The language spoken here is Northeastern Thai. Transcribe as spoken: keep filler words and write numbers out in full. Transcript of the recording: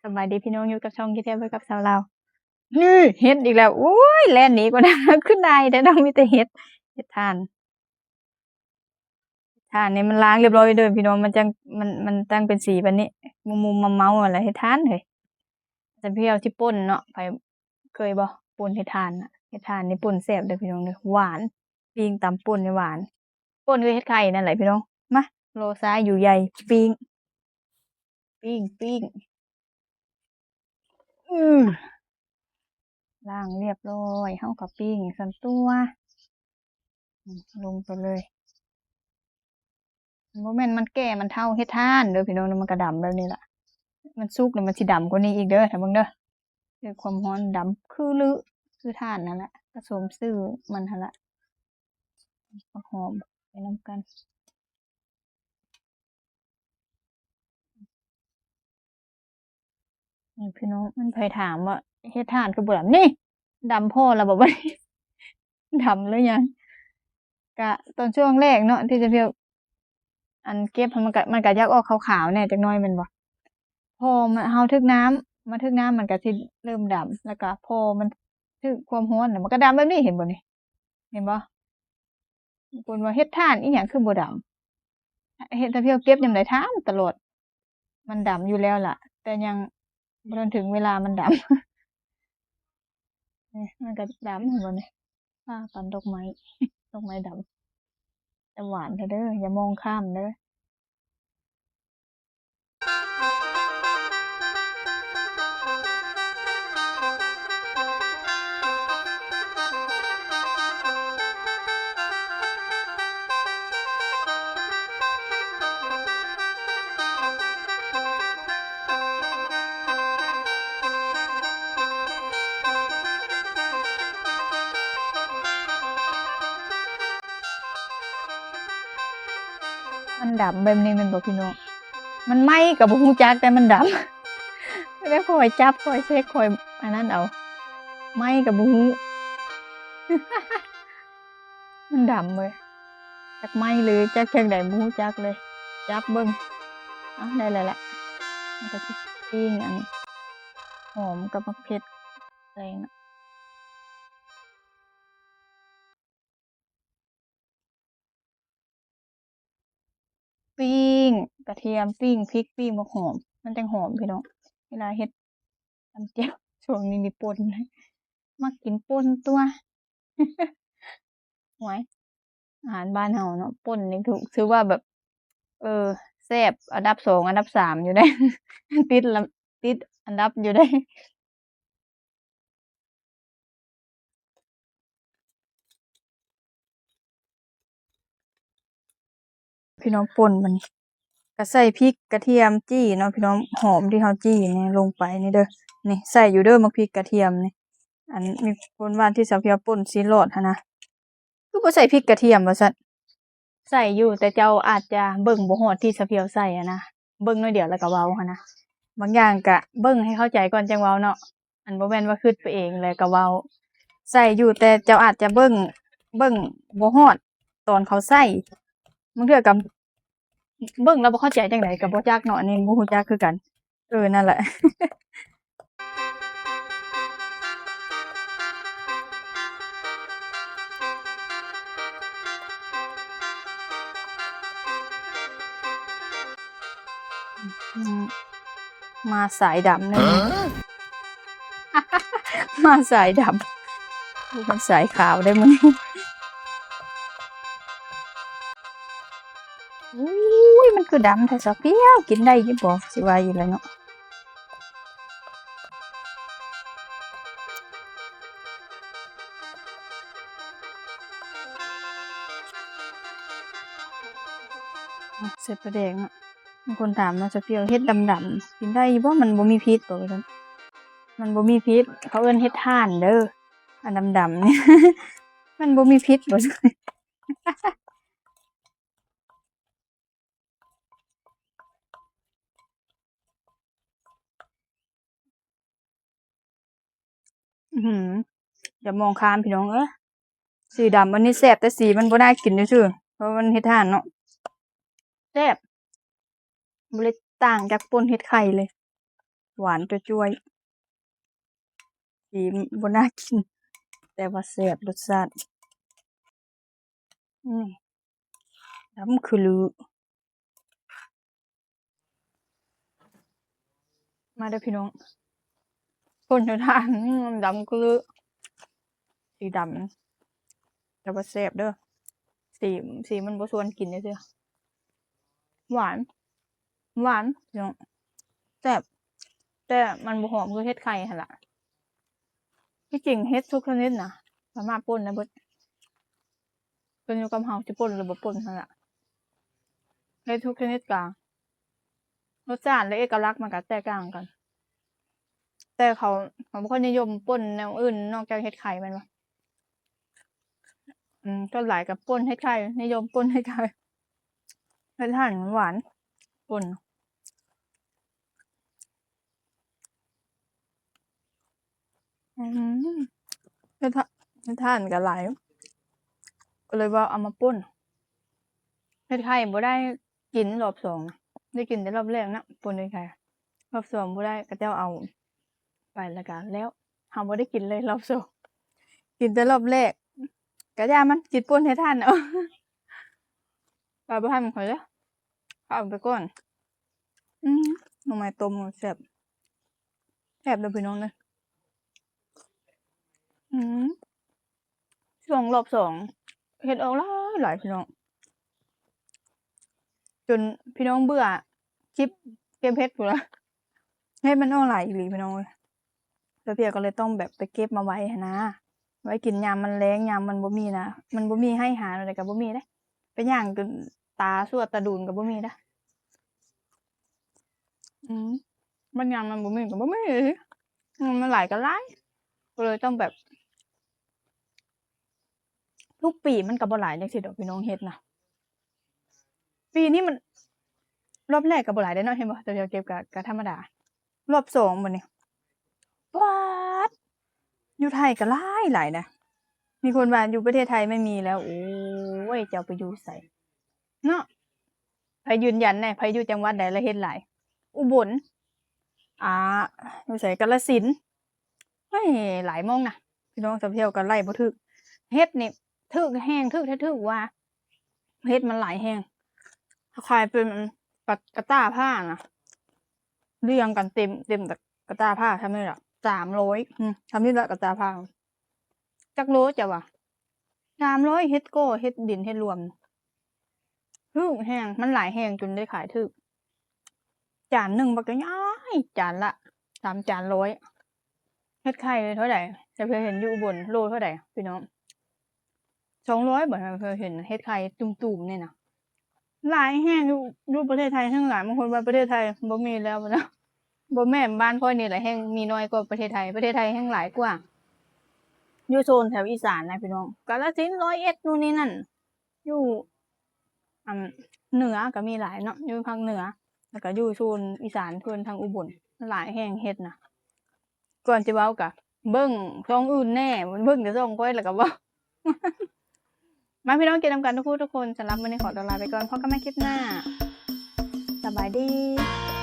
สบายดีพี่น้อง อยู่กับช่องคิดแท้ไปกับสาวลาว นี่เห็ดอีกแล้ว โอ้ย แล่นหนีกว่านั้น ขึ้นได้แต่น้องมีแต่เห็ด เห็ดถ่าน ถ่านนี่มันล้างเรียบร้อยเด้อพี่น้อง มันจั่ง มัน มันจั่งเป็นสีแบบนี้ มุมๆ เมาๆ อะไร เห็ดถ่านเฮ้ย แต่พี่เอาที่ป่นเนาะ ไป เคยบ่ ป่นเห็ดถ่านน่ะ เห็ดถ่านนี่ป่นแซ่บเด้อพี่น้องเด้อ หวาน ปิ้งตำป่นนี่หวาน ป่นคือเห็ดไข่นั่นแหละพี่น้อง มา รอซ้ายอยู่ใหญ่ ปิ้ง ปิ้ง ปิ้ง อืม ล้างเรียบร้อย เฮาก็ปิ้งซั่นตั่ว อืม ลงไปเลย บ่แม่นมันแก่มันเฒ่าเฮ็ดถ่านเด้อพี่น้อง มันก็ดำแบบนี้ล่ะ มันสุกแล้วมันสิดำกว่านี้อีกเด้อ ถ้าเบิ่งเด้อ คือความร้อนดำคือลือ คือถ่านนั่นแหละ ผสมซื่อมันหั่นล่ะ ผักหอมไปนำกัน นี่พี่น้อง มันไผถามว่าเฮ็ดถ่านคือบ่ดำ นี่ ดำพอแล้วบ่บัดนี้ ดำหรือยัง กะตอนช่วงแรกเนาะ ที่จะเพียว อันเก็บมันกะ มันกะอยากออกขาวๆ แหน่จักหน่อยแม่นบ่ พอมัน เฮาถึกน้ำ มาถึกน้ำมันกะสิเริ่มดำ แล้วกะพอมันถึกความร้อนน่ะ มันก็ดำแบบนี้ เห็นบ่นี่ เห็นบ่ บางคนว่าเฮ็ดถ่านอีหยังคือบ่ดำ เฮ็ด ถ้าเพียวเก็บยามใดถามตลอด มันดำอยู่แล้วล่ะ แต่ยังบ่ทันถึงเวลามันดำ นี่มันก็ดำ เห็นบ่นี่ ป้าปันดอกไม้ ดอกไม้ดำ แต่หวานแท้เด้อ อย่ามองข้ามเด้อ มันดำแบบนี้แม่นบ่พี่น้อง มันไหม้ก็บ่ฮู้จัก แต่มันดำ แล้วคอยจับ คอยเช็ค คอยอันนั้นเอา ไหม้ก็บ่ฮู้ มันดำเว้ย จักไหม้หรือจักจั่งใดบ่ฮู้จักเลย จับเบิ่ง เอ้า ได้แล้วล่ะ มันก็สิปิ้งอันหอมกับบักเผ็ดใส่เนาะ ปิ้งกระเทียม ปิ้งพริก ปิ้งบักหอม มันจั่งหอมพี่น้อง เวลาเฮ็ดตำแจ่ว ช่วงนี้มีป่น มักกินป่นตั่ว หวย อาหารบ้านเฮาเนาะ ป่นนี่ถือ ถือว่าแบบ เออ แซ่บอันดับสอง อันดับสามอยู่เด้ ติดละ ติดอันดับอยู่เด้ พี่น้อง ป่นมัน ก็ใส่พริกกระเทียมจี้เนาะพี่น้อง หอมที่เฮาจี้นี่ลงไปนี่เด้อ นี่ใส่อยู่เด้อ หมากพริกกระเทียมนี่ อันมีคนว่าที่สาวเพียวป่นสิรอดหั้นนะ คือบ่ใส่พริกกระเทียมว่าซั่น ใส่อยู่ แต่เจ้าอาจจะเบิ่งบ่ฮอดที่สาวเพียวใส่หั้นนะ เบิ่งหน่อยเดียวแล้วก็เว้าหั้นนะ บางอย่างก็เบิ่งให้เข้าใจก่อนจั่งเว้าเนาะ อันบ่แม่นว่าคิดไปเองแล้วก็เว้า ใส่อยู่ แต่เจ้าอาจจะเบิ่ง เบิ่งบ่ฮอดตอนเขาใส่ บางเทื่อก็เบิ่งแล้วบ่เข้าใจจั่งใดก็บ่จักเนาะ อันนี้บ่ฮู้จักคือกัน เออ นั่นแหละ อืม มาสายดำแน่ ฮะ มาสายดำ มันสายขาวได้มื้อนี้ อุ้ย มันคือดำแท้ สาวเพียว กินได้อยู่บ่ สิว่าอยู่แล้วเนาะ อ่ะ ใส่ปลาแดกเนาะ บางคนถามว่า สาวเพียว เห็ดดำๆ กินได้อยู่บ่ มันบ่มีพิษบ่ ว่าซั่น มันบ่มีพิษ เขาเอิ้นเห็ดถ่านเด้อ อันดำๆ นี่ มันบ่มีพิษบ่ อื้อหือ อย่ามองข้ามพี่น้องเอ้ย สีดำอันนี้แซ่บ แต่สีมันบ่น่ากินซื่อๆ เพราะมันเห็ดถ่านเนาะ แซ่บ บ่ได้ต่างจากป่นเห็ดไข่เลย หวานจ้วยๆ สีบ่น่ากิน แต่ว่าแซ่บรสชาติ อืม ดำคือลือ มาเด้อพี่น้อง คนอยู่ทาง อืม ดำคือลือ สีดำ แต่ว่าแซ่บเด้อ สี สีมันบ่ชวนกินเด้อ หวาน หวานพี่น้อง แซ่บ แต่มันบ่หอมคือเห็ดไข่หั่นล่ะ ที่จริงเห็ดทุกชนิดนะ สามารถป่นได้เบิด ขึ้นอยู่กับเฮาสิป่นหรือบ่ป่นหั่นล่ะ เห็ดทุกชนิดกะ รสชาติและเอกลักษณ์มันก็แตกต่างกัน แต่เขา เขาบ่ค่อยนิยมป่นแนวอื่นนอกจากเห็ดไข่แม่นบ่ อืม ส่วนหลายก็ป่นเห็ดไข่ นิยมป่นเห็ดไข่ เห็ดถ่านมันหวาน ป่น อืม เห็ดถ่า- เห็ดถ่านก็หลาย ก็เลยว่าเอามาป่น เห็ดไข่บ่ได้กินรอบสองนะ ได้กินแต่รอบแรกนะ ป่นเห็ดไข่ รอบสองบ่ได้ เขาเจ้าเอาไปแล้วก็แล้ว เฮาบ่ได้กินเลยรอบสอง กินแต่รอบแรก ก็อย่ามัน กินป่นเห็ดถ่านเอา ปลาบ่ทันข่อยเด้อ เอาไปก่อน อืม หน่อไม้ต้มแซ่บ แซ่บเด้อพี่น้องเด้อ อืม ช่วงรอบสอง เห็ดออกหลายหลายพี่น้อง จนพี่น้องเบื่อคลิปเก็บเห็ดพู้นละ เห็ดมันออกหลายอีหลีพี่น้องเอ้ย แล้วเพียก็เลยต้องแบบไปเก็บมาไว้หั้นนะ ไว้กินยามมันแล้ง ยามมันบ่มีนะ มันบ่มีให้หาอะไรก็บ่มีเด้ ไปย่างจนตาสวดตาดูนก็บ่มีเด้ อืม บางอย่างมันบ่มีก็บ่มี อืม มันหลายก็หลาย ก็เลยต้องแบบ ทุกปีมันก็บ่หลายจังซี่ดอกพี่น้องเห็ดนะ ปีนี้มัน รอบแรกก็บ่หลายเด้เนาะ เห็นบ่ แต่เดียวเก็บก็ ก็ธรรมดา รอบสองบัดนี้ ป๊าด อยู่ไทยก็หลายหลายนะ มีคนว่าอยู่ประเทศไทยไม่มีแล้ว โอ้ย จะเอาไปอยู่ไสเนาะ ไผยืนยันแน่ ไผอยู่จังหวัดใดแล้วเห็ดหลาย อุบล อ่า อยู่ไส กาฬสินธุ์ เฮ้ย หลายหม่องนะ พี่น้อง สาวเพียวก็ไล่บ่ถูก เห็ดนี่ถูกแฮง ถูกแท้ถูกว่า เห็ดมันหลายแฮง ขายเป็นกะ- กะตาผ้านะ เรียงกันเต็ม เต็มแต่กะตาผ้า ทำนี่ละ สามร้อย อืม ทำนี่ละกะตาผ้า จักโลจ้ะวะ สามร้อย เห็ดก่อ เห็ดดิน เห็ดรวม ถูกแฮง มันหลายแฮงจนได้ขายถูก จานหนึ่งบักใหญ่ จานละ สามจานร้อย เห็ดไข่เท่าใด แต่เพียวเห็นอยู่อุบล โลเท่าใดพี่น้อง สองร้อยบ่ เพียวเห็นเห็ดไข่ตุ่มๆ นี่นะ หลายแฮงอยู่ อยู่ประเทศไทยแฮงหลาย บางคนว่าประเทศไทยบ่มีแล้วนะ บ่แม่น บ้านข้อยนี่แหละแฮงมีน้อยกว่าประเทศไทย ประเทศไทยแฮงหลายกว่า อยู่โซนแถวอีสานนะพี่น้อง กาฬสินธุ์ ร้อยเอ็ด นู่นนี่นั่น อยู่ อัน เหนือก็มีหลายเนาะ อยู่ภาคเหนือ แล้วก็อยู่โซนอีสาน โซนทางอุบล หลายแฮงเห็ดนะ ก่อนสิเว้าก็เบิ่งช่องอื่นแน่ เบิ่งแต่ช่องข้อยแล้วก็เว้า มาพี่น้องกินนำกันทุกผู้ทุกคน สำหรับมื้อนี้ขอตัวลาไปก่อน พบกันใหม่คลิปหน้า สบายดี